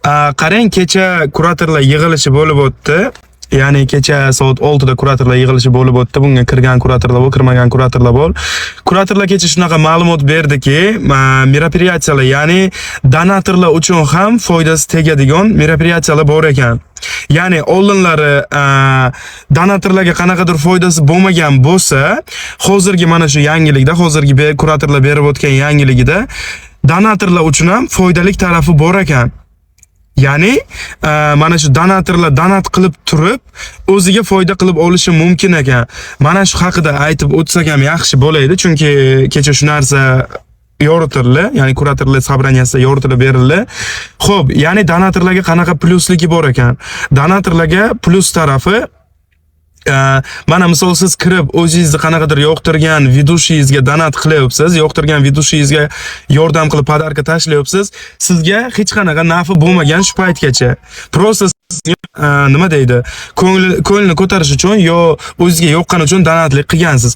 Qarang, kecha kuratorlar yig'ilishi bo'lib o'tdi. Ya'ni kecha soat 6 da kuratorlar yig'ilishi bo'lib o'tdi. Bunga kirgan kuratorlar bor, kirmagan kuratorlar bor. Kuratorlar kecha shunaqa ma'lumot berdiki, мероприятия lar, ya'ni donatorlar uchun ham foydasi tegadigan мероприятия lar bor ekan. Ya'ni oldinlari donatorlarga qanaqadir foydasi bo'lmagan bo'lsa, hozirgi mana shu yangilikda, hozirgi kuratorlar berib o'tgan yangiligida donatorlar uchun ham foydali tarafi bor ekan. Ya'ni mana shu donatorlar donat qilib turib, o'ziga foyda qilib olishi mumkin ekan. Mana shu haqida aytib o'tsak ham yaxshi bo'laydi, chunki kecha shu narsa yoritildi, ya'ni kuratorlar собрания sida yoritilib berildi. Xo'p, ya'ni donatorlarga qanaqa plyusligi bor ekan? Donatorlarga plyus tarafi, mana misol siz kirib o'zingizni qanaqadir yoqtirgan ведущий ingizga donat qilyapsiz, yoqtirgan ведущий ingizga yordam qilib подарка tashlayapsiz, sizga hech qanaqa nafi bo'lmagan shu paytgacha. Просто sizga, nima deydi, ko'nglini ko'tarish uchun yo o'zizga yoqqan uchun donatlik qilgansiz.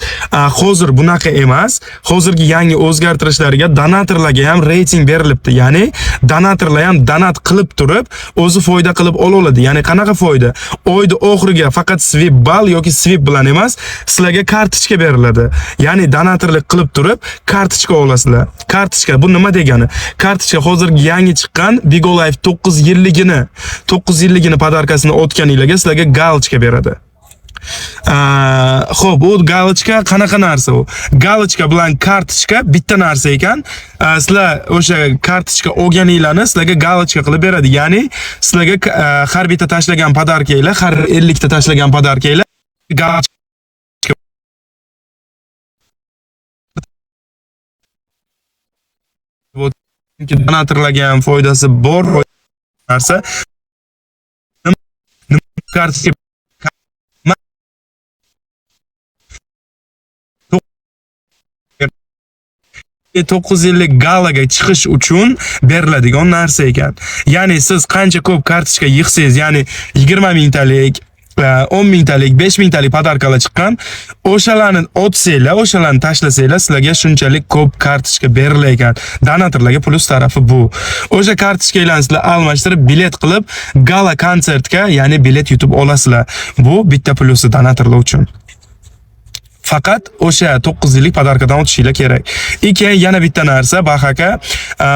Hozir bunaqa emas. Hozirgi yangi o'zgartirishlarga donatorlarga ham reyting berilibdi. Ya'ni donatorlar ham donat qilib turib, o'zi foyda qilib ola oladi. Ya'ni qanaqa foyda? Oyni oxiriga faqat sweep ball yoki sweep bilan emas, sizlarga kartochka beriladi. Ya'ni donatorlik qilib turib, kartochka olasizlar. Kartochka bu nima degani? Kartochka hozirgi yangi chiqqan Bigo Live 9 yilligini подарка sini o'tganinglarga sizlarga галочка beradi. Xo'p, u галочка qanaqa narsa u? Галочка bilan kartochka bitta narsa ekan. Sizlar o'sha kartochka olganinglarni sizlarga галочка qilib beradi. Ya'ni sizlarga har bitta tashlagan подарка nglar, har 50 ta tashlagan подарка nglar галочка. Chunki donatorlarga ham foydasi bor narsa. Kartochka 9 yillik galaga chiqish uchun beriladigan narsa ekan. Ya'ni siz qancha ko'p kartochka yig'sangiz, ya'ni 20 mingtalik, 10 mingtalik, 5 mingtalik подарка lar chiqqan, o'shalarni otsanglar, o'shalarni tashlasanglar, sizlarga shunchalik ko'p kartochka berilar ekan. Donatorlarga plyus tarafi bu. O'sha kartochkalarni sizlar almashtirib, bilet qilib, gala konsertga, ya'ni bilet yutib olasizlar. Bu bitta plyusi donatorlar uchun. Faqat o'sha 9 yillik подарка dan o'tishinglar kerak. И keyin yana bitta narsa, Bax aka,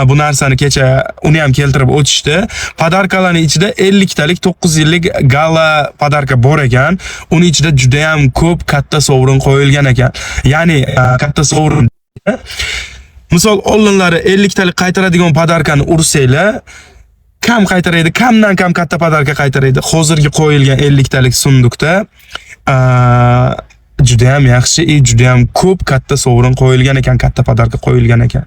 bu narsani kecha uni ham keltirib o'tishdi. Подарка larning ichida 50 talik 9 yillik gala подарка bor ekan. Uni ichida juda ham ko'p katta sovrin qo'yilgan ekan. Ya'ni katta sovrin. Misol oldinlari 50 talik qaytaradigan подарка ni ursanglar, kam qaytaraydi, kamdan kam katta подарка qaytaraydi. Hozirgi qo'yilgan 50 talik сундук da juda ham yaxshi и juda ham ko'p katta sovrin qo'yilgan ekan, katta подарка qo'yilgan ekan.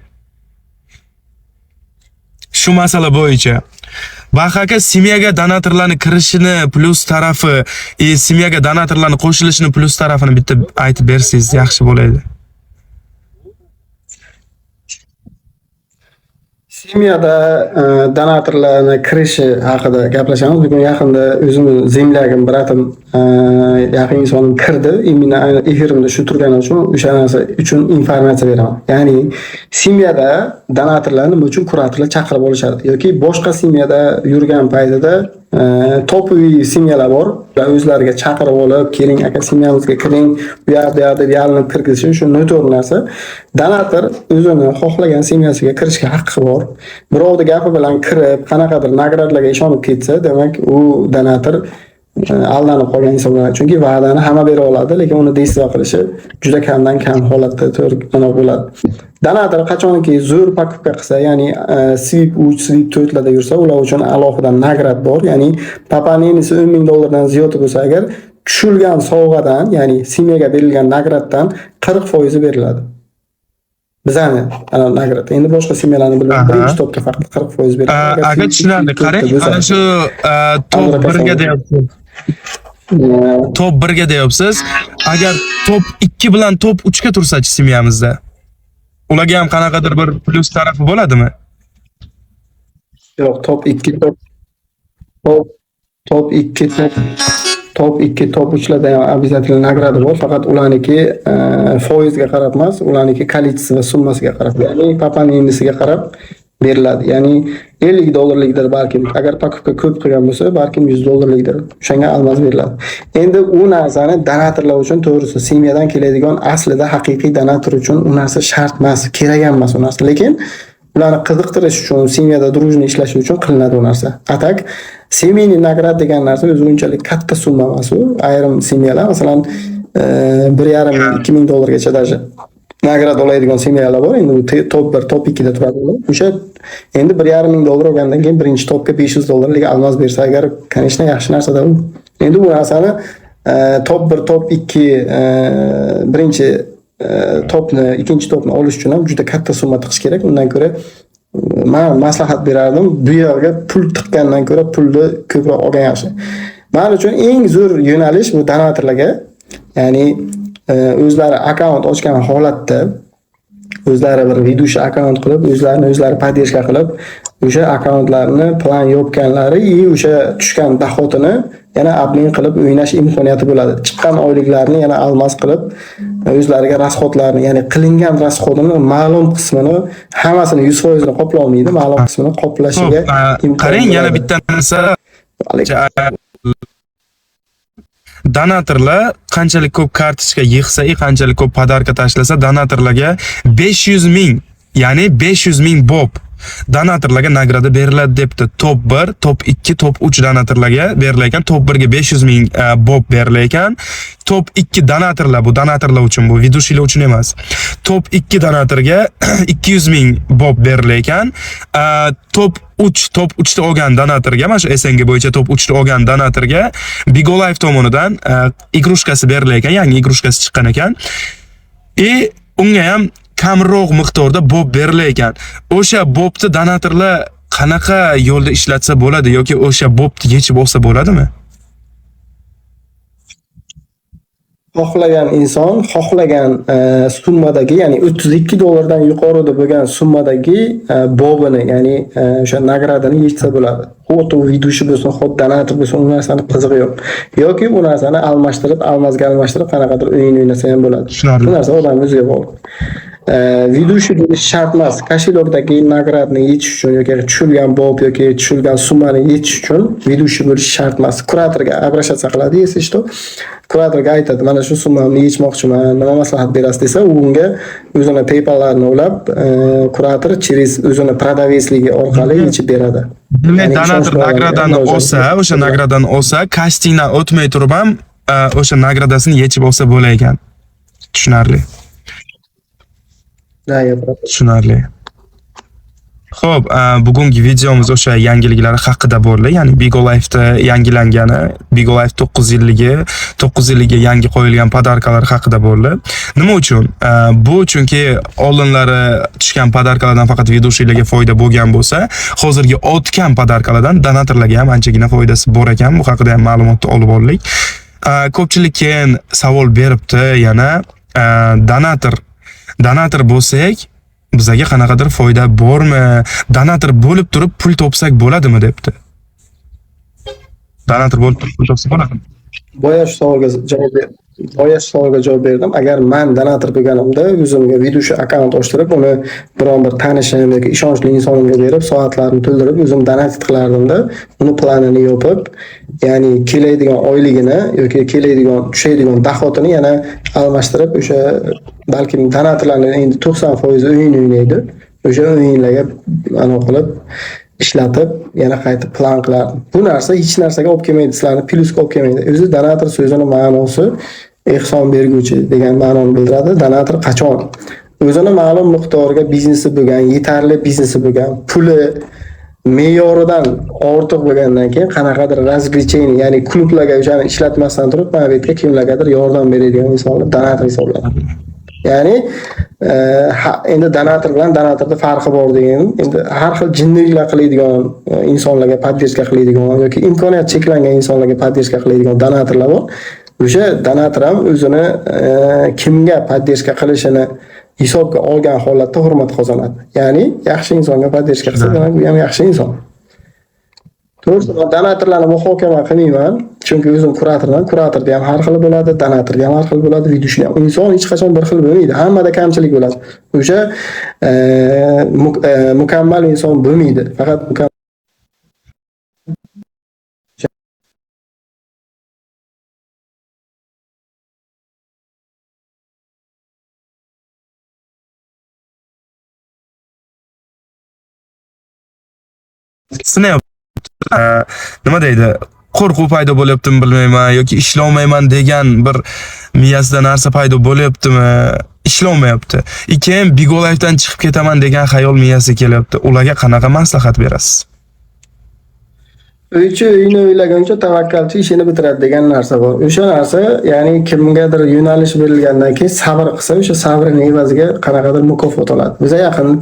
Shu masala bo'yicha Bax aka, семья ga donatorlarni kirishini plyus tarafi, и семья ga donatorlarni qo'shilishini plyus tarafini bitta aytib bersangiz yaxshi bo'ladi. Семья da donatorlarni kirishi haqida gaplashamiz. Bugun yaqinda o'zimni земляк im, брат im, yaqin insonim kirdi. Именно efirimda shu turgani uchun o'sha narsa uchun informatsiya beraman. Ya'ni семья da donatorlarni nima uchun kuratorlar chaqirib olishadi yoki boshqa семья da yurgan paytida топовый семья lar bor. Ular o'zlariga chaqirib olib, "Keling, aka, семья mizga kiring", u yoq bu yoq deb yalinib kirgizishi shu noto'g'ri narsa. Donator o'zini xohlagan семья siga kirishga haqqi bor. Birovni gapi bilan kirib, qanaqadir наград larga ishonib ketsa, demak, u donator aldanib qolgan hisoblanadi. Chunki va'dani hamma bera oladi, lekin uni действие qilishi juda kamdan kam holatda to'g'ri bo'ladi. Donator qachonki zo'r покупка qilsa, ya'ni Sweep 3, Sweep 4 larda yursa, ular uchun alohida наград bor. Ya'ni пополнение si 10 ming dollardan ziyod bo'lsa agar, tushilgan sovg'adan, ya'ni семья ga berilgan наград dan 40% beriladi. Bizani ana наград. Endi boshqa семья larni bilmayman. Birinchi topga faqat 40% beriladi. Agar Aka, Sweep 3, tushunarli. Sweep 4 Qarang, bo'lsa, ana shu top Andra 1 ga Kasov. deyapsiz. Top 1 ga deyapsiz. Agar top 2 bilan top 3 ga tursachi семья mizda? Ularga ham qanaqadir bir plyus tarafi bo'ladimi? Yo'q, top 2, top 2, top 2, top 3 larda ham обязательно награда bor. Faqat ularniki foizga qarab emas, ularniki количество summasiga qarab, ya'ni пополнение siga qarab. beriladi. Ya'ni 50 dollarlikdir balkim. Agar покупка ko'p qilgan bo'lsa, balkim 100 dollarlikdir. O'shanga алмаз beriladi. Endi u narsani donatorlar uchun, to'g'risi, семья dan keladigan aslida haqiqiy donator uchun u narsa shart emas, kerak ham emas u narsa. Lekin ularni qiziqtirish uchun, семья da дружно ishlashi uchun qilinadi u narsa. А так семейный наград degan narsa o'zi unchalik katta summa emas u. Ayrim семья lar, masalan, 1,5 ming, 2 ming dollargacha даже наград oladigan семья lar bor. Endi u top 1, top 2 da turadi ular. O'sha endi 1,5 ming dollar olgandan keyin birinchi topga 500 dollarlik алмаз bersa agar, конечно, yaxshi narsada u. Endi bu narsani top 1, top 2, birinchi topni, ikkinchi topni olish uchun ham juda katta summa tiqish kerak. Undan ko'ra man maslahat berardim, bu yerga pul tiqqandan ko'ra pulni ko'proq olgan yaxshi. Man uchun eng zo'r yo'nalish bu donatorlarga, ya'ni o'zlari akkaunt ochgan holatda o'zlari bir ведущий akkaunt qilib, o'zlarini o'zlari поддержка qilib, o'sha akkauntlarni plan yopganlari и o'sha tushgan доход ini yana обмен qilib o'ynash imkoniyati bo'ladi. Chiqqan oyliklarni yana алмаз qilib, o'zlariga расход larni, ya'ni qilingan расход ini ma'lum qismini, hammasini 100% ni qoplolmaydi, ma'lum qismini qoplashiga Xo'p, imkon qarang, yana bo'ladi. bitta narsa. Donatorlar qanchalik ko'p kartochka yig'sa и qanchalik ko'p подарка tashlasa, donatorlarga 500 ming, ya'ni 500 ming bob donatorlarga награда beriladi debdi. Top 1, top 2, top 3 donatorlarga berilar ekan. Top 1 ga 500 ming bob berilar ekan. Top 2 donatorlar, bu donatorlar uchun, bu ведущий lar uchun emas. Top 2 donatorga 200 ming bob berilar ekan. Top 3, top 3 ta olgan donatorga, mana shu SNG bo'yicha top 3 ta olgan donatorga Bigo Live tomonidan игрушка si berilar ekan, yangi игрушка si chiqqan ekan. И unga ham kamroq miqdorda bob berilar ekan. O'sha bobni donatorlar qanaqa yo'lda ishlatsa bo'ladi yoki o'sha bobni yechib olsa bo'ladimi? Xohlagan inson xohlagan summadagi, ya'ni 32 dollardan yuqorida bo'lgan summadagi bobini, ya'ni o'sha награда ni yechsa bo'ladi. Xuddi u ведущий bo'lsin, xuddi donator bo'lsin, u narsani qizig'i yo'q. Yoki u narsani almashtirib, алмаз ga almashtirib qanaqadir o'yin o'ynasa ham bo'ladi. Tushunarli. Bu narsa odamni o'ziga bog'liq. Ведущий bo'lish shart emas. Кошелёк dagi наград ni yechish uchun yoki tushirgan bob yoki tushirgan summani yechish uchun ведущий bo'lish shart emas. Kuratorga обращаться qiladi, если что. Kuratorga aytadi, mana shu summamni yechmoqchiman, nima maslahat berasiz desa, u unga o'zini PayPal'larini ulab, kurator через o'zini продавец ligi orqali yechib beradi. Demak, Ya'ni donator ishonch bog'langan награда ni murojaat olsa, o'sha награда ni olsa, kastingdan o'tmay turib ham o'sha награда sini yechib olsa bo'lar ekan. Tushunarli. Да, gapiradi. Tushunarli. Xo'p, bugungi videomiz o'sha yangiliklar haqida bo'ldi. Ya'ni Bigo Life'da yangilangani, Bigo Life 9 yilligi, 9 yilligiga yangi qo'yilgan подарка lar haqida bo'ldi. Nima uchun? Bu chunki oldinlari tushgan подарка lardan faqat ведущий larga foyda bo'lgan bo'lsa, hozirgi o'tgan подарка lardan donatorlarga ham anchagina foydasi bor ekan. Bu haqida ham ma'lumotni olib oldik. Ko'pchilik keyin savol beribdi yana, donator bo'lsak bizaga qanaqadir foyda bormi? Donator bo'lib turib pul topsak bo'ladimi debdi. Donator bo'lib turib pul topsa bo'ladimi? Boya shu savolga javob berdim. Agar man donator bo'lganimda o'zimga ведущий akkaunt ochtirib, uni biron bir tanishim yoki ishonchli insonimga berib, soatlarini to'ldirib, o'zim donat qilardimda, uni planini yopib, ya'ni keladigan oyligini yoki keladigan tushadigan доход ini yana almashtirib, o'sha balkim donatorlarni endi 90% o'yin o'ynaydi. O'sha o'yinlarga anaqa qilib ishlatib, yana qaytib plan qilardim. Bu narsa hech narsaga olib kelmaydi, sizlarni plyusga olib kelmaydi. O'zi donator so'zini ma'nosi ehson berguvchi degan ma'noni bildiradi. Donator qachon o'zini ma'lum miqdorga biznesi bo'lgan, yetarli biznesi bo'lgan, puli me'yoridan ortiq bo'lgandan keyin qanaqadir развлечение, ya'ni klublarga o'shani ishlatmasdan turib, mana bu yerga kimlargadir yordam beradigan insonlar donator hisoblanadi. Ya'ni endi donator bilan donatorda farqi bor deganim, endi har xil jinniliklar qiladigan insonlarga поддержка qiladigan yoki imkoniyat cheklangan insonlarga поддержка qiladigan donatorlar bor. O'sha donator ham o'zini kimga поддержка qilishini hisobga olgan holatda hurmat qozonadi. Ya'ni yaxshi insonga поддержка qilsa, demak, u ham yaxshi inson. To'g'risi, man donatorlarni muhokama qilmayman. Chunki o'zim kuratorman, kuratorda ham har xil bo'ladi, donatorda ham har xil bo'ladi, ведущий ham. Inson hech qachon bir xil bo'lmaydi. Hammada kamchilik bo'ladi. O'sha mukammal inson bo'lmaydi. Faqat mukammal Sinayapti. Nima deydi? Qo'rquv paydo bo'lyaptimi bilmayman yoki ishlolmayman degan bir miyasida narsa paydo bo'lyaptimi? Ishlolmayapti. Keyin Bigo Life'dan chiqib ketaman degan xayol miyasiga kelyapti. Ularga qanaqa maslahat berasiz? Uychi uyini o'ylaguncha tavakkalchi ishini bitiradi degan narsa bor. O'sha narsa, ya'ni kimgadir yo'nalish berilgandan keyin sabr qilsa, o'sha sabrini evaziga qanaqadir mukofot oladi. Biza yaqinda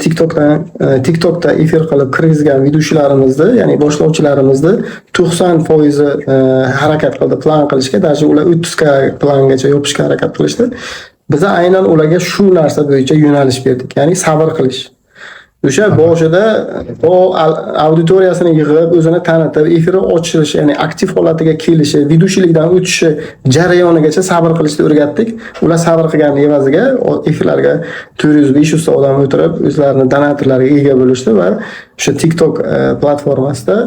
TikTokda efir qilib kirgizgan ведущий larimizni, ya'ni boshlovchilarimizni 90% harakat qildi plan qilishga, даже ular 30 ka plangacha yopishga harakat qilishdi. Biza aynan ularga shu narsa bo'yicha yo'nalish berdik, ya'ni sabr qilish. O'sha boshida o auditoriyasini yig'ib, o'zini tanitib, efiri ochilishi, ya'ni aktiv holatiga kelishi, ведущий likdan o'tishi jarayonigacha sabr qilishni o'rgatdik. Ular sabr qilgan evaziga efirlarga 400-500 ta odam o'tirib, o'zlarini donatorlarga ega bo'lishdi va o'sha TikTok platformasida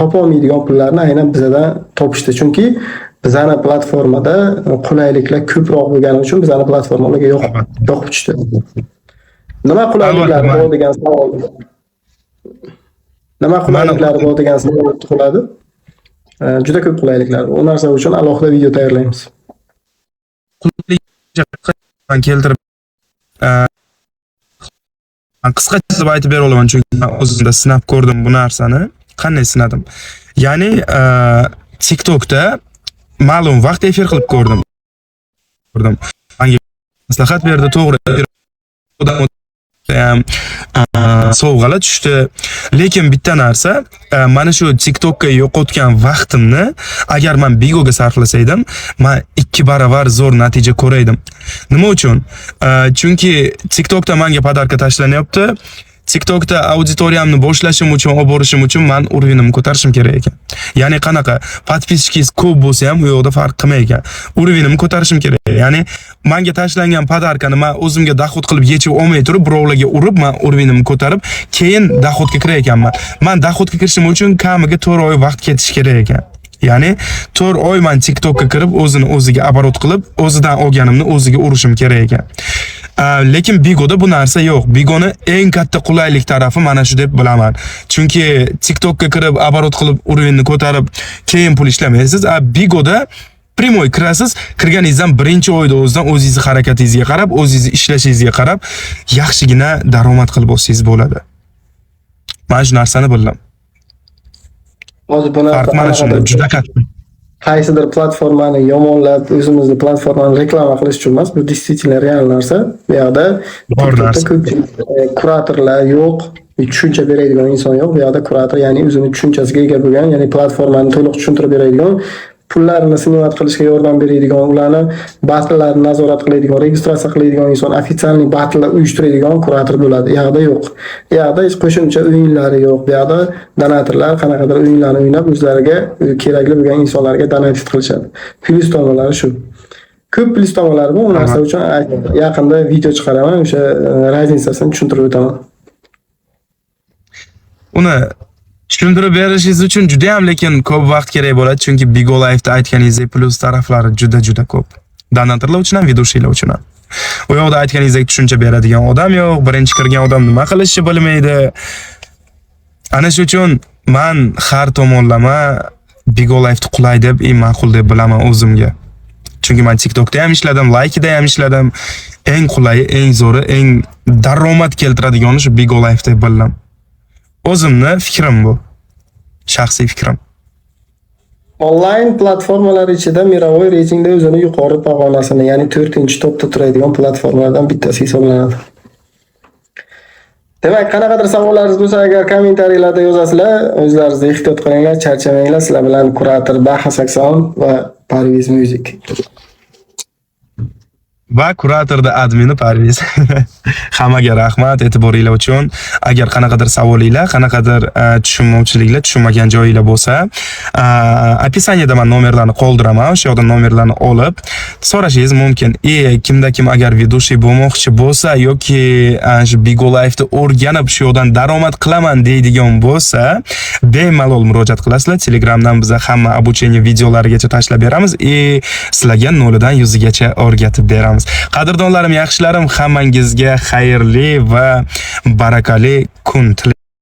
topolmaydigan pullarni aynan bizadan topishdi. Chunki bizani platformada qulayliklar ko'proq bo'lgani uchun bizani platforma ularga yoqib tushdi. Nima qulayliklari bor degan savol. Nima qulayliklari bor degan savol tug'iladi. Juda ko'p qulayliklar. U narsa uchun alohida video tayyorlaymiz. Qulaylik keltirib, qisqacha qilib aytib bera olaman, chunki men o'zimda sinab ko'rdim bu narsani. Qanday sinadim? Ya'ni, TikTokda ma'lum vaqt efir qilib ko'rdim. Ko'rdim. Menga maslahat berdi, to'g'ri. Odam ham sovg'alar tushdi. Lekin bitta narsa, mana shu TikTokka yo'qotgan vaqtimni agar men Bigoga sarflasaydim, men 2 baravar zo'r natija ko'raydim. Nima uchun? Chunki TikTokda menga подарка tashlanyapti. TikTokda auditoriyamni boshlashim uchun, olib borishim uchun men уровень imni ko'tarishim kerak ekan. Ya'ni qanaqa подписчик ingiz ko'p bo'lsa ham u yoqda farq qilmay ekan. Уровень imni ko'tarishim kerak. Ya'ni menga tashlangan подарка ni men o'zimga доход qilib yechib olmay turib, birovlarga urib, men уровень imni ko'tarib, keyin доход ga kirar ekanman. Men доход ga kirishim uchun kamiga 4 oy vaqt ketishi kerak ekan. Ya'ni 4 oy men TikTokka kirib, o'zini o'ziga оборот qilib, o'zidan olganimni o'ziga urishim kerak ekan. Lekin Bigoda bu narsa yo'q. Bigoni eng katta qulaylik tarafi mana shu deb bilaman. Chunki TikTokka kirib, оборот qilib, уровень ni ko'tarib, keyin pul ishlamaysiz. A Bigoda прямой kirasiz, kirganingizdan birinchi oyda o'zidan o'zingizni harakatingizga qarab, o'zingizni ishlashingizga qarab yaxshigina daromad qilib olsangiz bo'ladi. Mana shu narsani bildim. Hozir bu narsa Farq mana shunda, qanaqadir juda katta. Qaysidir platformani yomonlab, o'zimizni platformani reklama qilish uchun emas, bu действительно real narsa. Bu yoqda Bor TikTokda narsa. ko'pchilik kuratorlar yo'q, tushuncha beradigan inson yo'q. Bu yoqda kurator, ya'ni o'zini tushunchasiga ega bo'lgan, ya'ni platformani to'liq tushuntirib beradigan, pullarini снимать qilishga yordam beradigan, ularni batllarini nazorat qiladigan, registratsiya qiladigan inson, официальный battllar uyushtiradigan kurator bo'ladi. U yoqda yo'q. U yoqda hech qo'shimcha o'yinlari yo'q. Bu yoqda donatorlar qanaqadir o'yinlarni o'ynab, o'zlariga kerakli bo'lgan insonlarga donat qilishadi. Plyus tomonlari shu. Ko'p plyus tomonlari bor. U narsa uchun yaqinda video chiqaraman, o'sha разница sini tushuntirib o'taman. Uni tushuntirib berishingiz uchun juda ham lekin ko'p vaqt kerak bo'ladi, chunki Bigo Live'da aytganingizdek plyus taraflari juda-juda ko'p. Donatorlar uchun ham, ведущий lar uchun ham. U yoqda aytganingizdek tushuncha beradigan odam yo'q, birinchi kirgan odam nima qilishni bilmaydi. Ana shu uchun men har tomonlama Bigo Live'ni qulay deb, eng ma'qul deb bilaman o'zimga. Chunki men TikTokda ham ishladim, Like'da ham ishladim. Eng qulayi, eng zo'ri, eng daromad keltiradigani shu Bigo Live deb bildim. O'zimni fikrim bu. Shaxsiy fikrim. Onlayn platformalar ichida мировой reytingda o'zini yuqori pog'onasini, ya'ni 4-topda turadigan platformalardan bittasi hisoblanadi. Demak, qanaqadir savollaringiz bo'lsa, agar kommentariylarda yozasizlar, o'zlaringizni ehtiyot qilinglar, charchamanglar. Sizlar bilan kurator Baha 80 va Parviz Music. Va kuratorda admini Parviz. Hammaga rahmat e'tiboringlar uchun. Agar qanaqadir savolinglar, qanaqadir tushunmovchiliklar, tushunmagan joyinglar bo'lsa, описание da man nomerlarni qoldiraman. O'sha yoqdan nomerlarni olib so'rashingiz mumkin. И kimda kim agar ведущий bo'lmoqchi bo'lsa yoki shu Bigo Live'ni o'rganib, shu yoqdan daromad qilaman deydigan bo'lsa, bemalol murojaat qilasizlar. Telegramdan biza hamma обучение videolarigacha tashlab beramiz и sizlarga nolidan yuzigacha o'rgatib beramiz. Qadrdonlarim, yaxshilarim, hammangizga xayrli va barakali kun tilayman.